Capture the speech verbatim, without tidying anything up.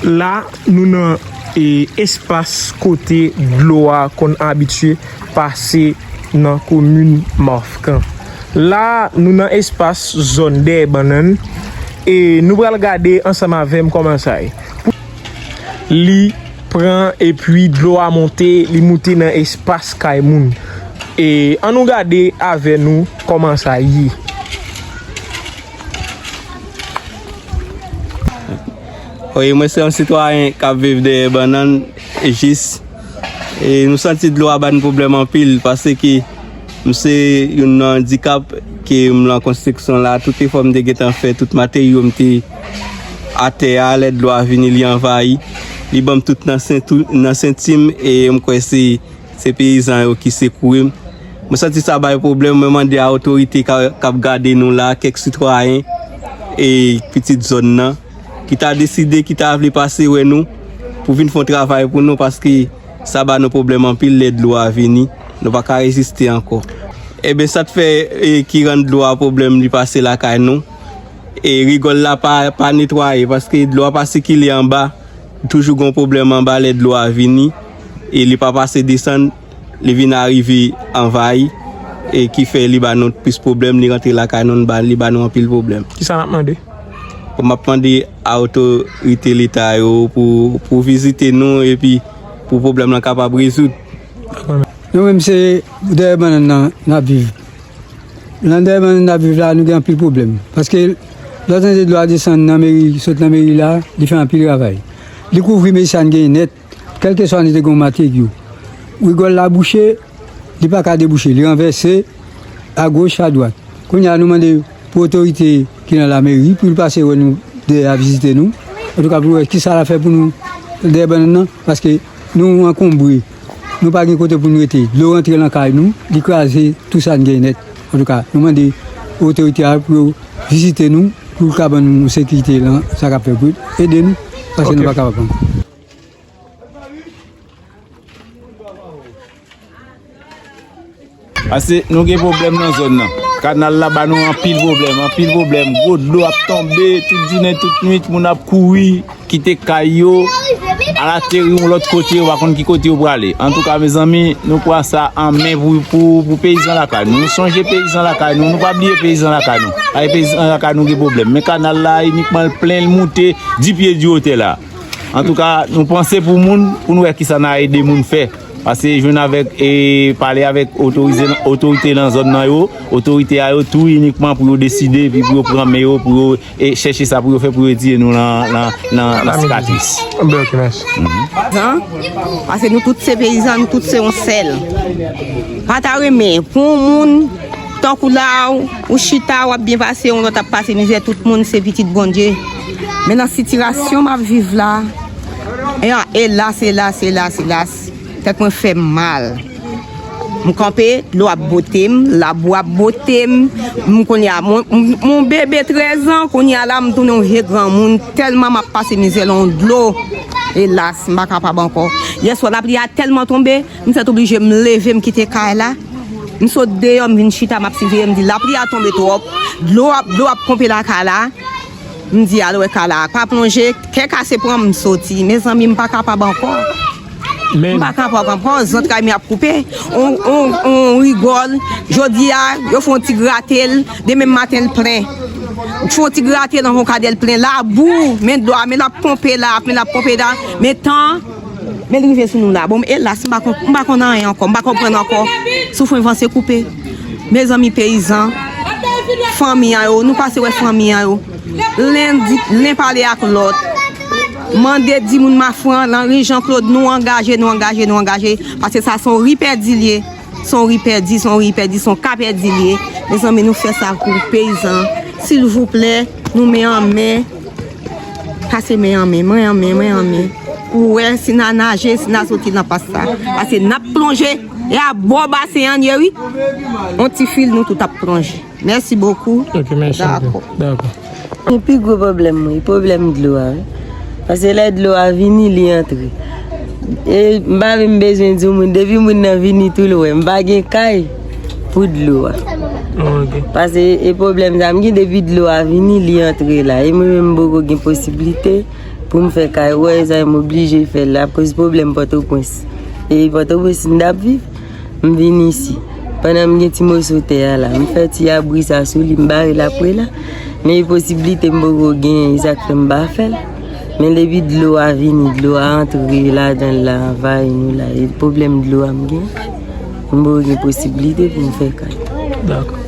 La, nou nan e, espas kote dlo a konn abitye pase nan komin Mafkan. La, nou nan espas zòn dèyè bannann e nou pral gade ansanm avè m kòman sa ye. Li pran epi dlo a monte, li moute nan espas kay moun. E ann nou gade avè nou kòman sa ye. Wi, mwen se yon sitwayen k ap viv dèyè bannann, jis, e nou santi dlo a ba n pwoblèm anpil, paske m se youn nan andikap ke m nan konstriksyon la, tout efò m te gentan fè, tout materyo m te atè a, lè dlo a vini, li anvayi, li ban m tout nan senti, nan senti m, e m kwè se, se peyizan yo ki sekouri m. Mwen santi sa bay pwoblèm, mwen mande a otorite ka, k ap gade nou la, kèk sitwayen, e pitit zòn nan, ki ta deside, ki ta vle pase wè nou, pou vin fè yon travay pou nou, paske sa ba nou pwoblèm anpil lè dlo a vini, nou pa ka reziste ankò. Eben, sa t fè, e, ki rann dlo a pwoblèm, li pase lakay nou. E rigòl la pa, pa netwaye, paske dlo a pa sikile anba, toujou gon pwoblèm anba lè dlo a vini, e li pa pase desann, li vin arive anvayi, e ki fè li ba nou plis pwoblèm, li rantre lakay nou, li ba, li ba nou anpil pwoblèm. Kisa n ap mande? Bon, m ap mande a otorite leta yo pou, pou vizite nou epi pou pwoblèm lan kapab rezoud. Nou menm se dèyè bannann nan n ap viv. Nan dèyè bannann n ap viv la, nou gen anpil pwoblèm. Paske lè w tande dlo a desann nan meri, sot nan meri la, li fè anpil travay. Li kouvri meri sa n genyen nèt. Kèlkeswa nou te gen yon materyo, rigòl la bouche, li pa ka debouche, li ranvèse agoch, adwat. Kounye a, nou mande pou otorite ki nan lameri pou l pase wè nou dèyè a, vizite nou. Antouka, pou l wè kisa l ap fè pou nou dèyè bannann nan, paske nou ankonbre, nou pa gen kote pou nou rete. Dlo rantre nan kay nou, li kraze tout sa n gen nèt. Antouka, nou mande otorite a pou yo vizite nou, pou l ka ban nou sekirite lan, sa k ap fè pou ede nou, paske nou pa kapab ankò. Paske nou gen pwoblèm nan zòn nan. Kanal la ba nou anpil pwoblèm, anpil pwoblèm. Gwo dlo ap tonbe, tout jounen, tout nwit, moun ap kouri, kite kay yo, al ateri yon lòt kote, yo pa konn ki kote yo prale. Antouka, mezanmi, nou pran sa an men pou, pou, pou peyizan lakay nou. Nou sonje peyizan lakay nou, nou pa bliye peyizan lakay nou. Ay, peyizan lakay nou gen pwoblèm. Men kanal la, inikman l plen, l moute di pye di wotè la. Antouka, nou panse pou moun, pou n wè kisa n a ede moun fè. Pase jwenn avèk, e pale avèk otorize, otorite nan zòn nan yo, otorite a yo tou inikman pou yo deside, epi pou yo pran men yo, pou yo, e chèche sa pou yo fè, pou yo retire nou nan, nan, nan, nan sikatris. Bon, ok, mèsi. Zan, pase nou tout se peyizan, nou tout se yon sèl. Pa ta renmen pou yon moun tankou la, ou chita, w ap byen pase, yon lòt ap pase mizè, tout moun se pitit Bondye. Men nan sitirasyon m ap viv la, e, elas, elas, elas, elas, tèt mwen fè m mal. M kanpe, dlo ap bote m, labou ap bote m. M kounye a, mon, mon, mon bebe trèz an, kounye a la, m tounen yon vye granmoun, tèlman m ap pase mizè nan yon dlo. Elas, m pa kapab ankò. Yèswa, lapli a tèlman tonbe, m sètoblije m leve, m kite kay la. M sot deyò, m vin chita, m ap siveye, m di, lapli a tonbe twòp, dlo ap, dlo ap ponpe lakay la. M di, al wè kay la, pa plonje, kè kase pran m, m soti. Mezanmi, m pa kapab ankò. M pa kapab ankò, zantray mwen ap koupe. On, on, on rigòl, jodi a, yo fè yon ti grate l, demen maten l plen. Fè yon ti grate l, on kadè l plen labou, men dlo a, men l ap ponpe la, men l ap ponpe la, men tan, men l rive sou nou la. Bon, elas, m pa kon-, m pa konn anyen ankò, m pa konprann ankò. Souf mwen vanse koupe. Mezanmi peyizan, fanmi an yo, nou pase wè fanmi an yo. Len di, len pale ak lòt. Mande di moun Mafran, Lanri Jean Claude, nou angaje, nou angaje, nou angaje. Pase sa se yon ri pèdi l ye. Se yon ri pèdi, se yon ri pèdi, se yon ka pèdi l ye. Mezanmi, nou fè sa pou peyizan. Silvouplè, nou men an men. Pase men an men, men an men, men an men. Pou wè si n a naje, si n a soti nan pas sa. Pase n ap plonje. E a bò basen an ye, wi. On ti fil, nou tout ap plonje. Mèsi bokou. Ok, mèsi anpil. Dakò. Dakò. Gen pi gwo pwoblèm, wi, pwoblèm dlo a, wi. Paske lè dlo a vini, li antre. E m pa menm bezwen di yon moun, depi moun nan vini tou lwen, m pa gen kay pou dlo a. Ok. Paske e pwoblèm sa m gen, depi dlo a vini, li antre la. E mwen menm, m poko gen posiblite Pou m fè kay, ou wè, sa m oblije fè l la, akoz pwoblèm Pòtoprens. E Pòtoprens m t ap viv, m vin isi. Pandan m gen ti moso tè a la, m fè ti abri sa sou li, m bare l apre la. Men e posiblite m poko genyen, e sa k fè m pa fè l. Men depi dlo a vini, dlo a antre ladan l la, anvayi nou la. E pwoblèm dlo a m gen, m poko gen posiblite pou m fè kay. Dakò.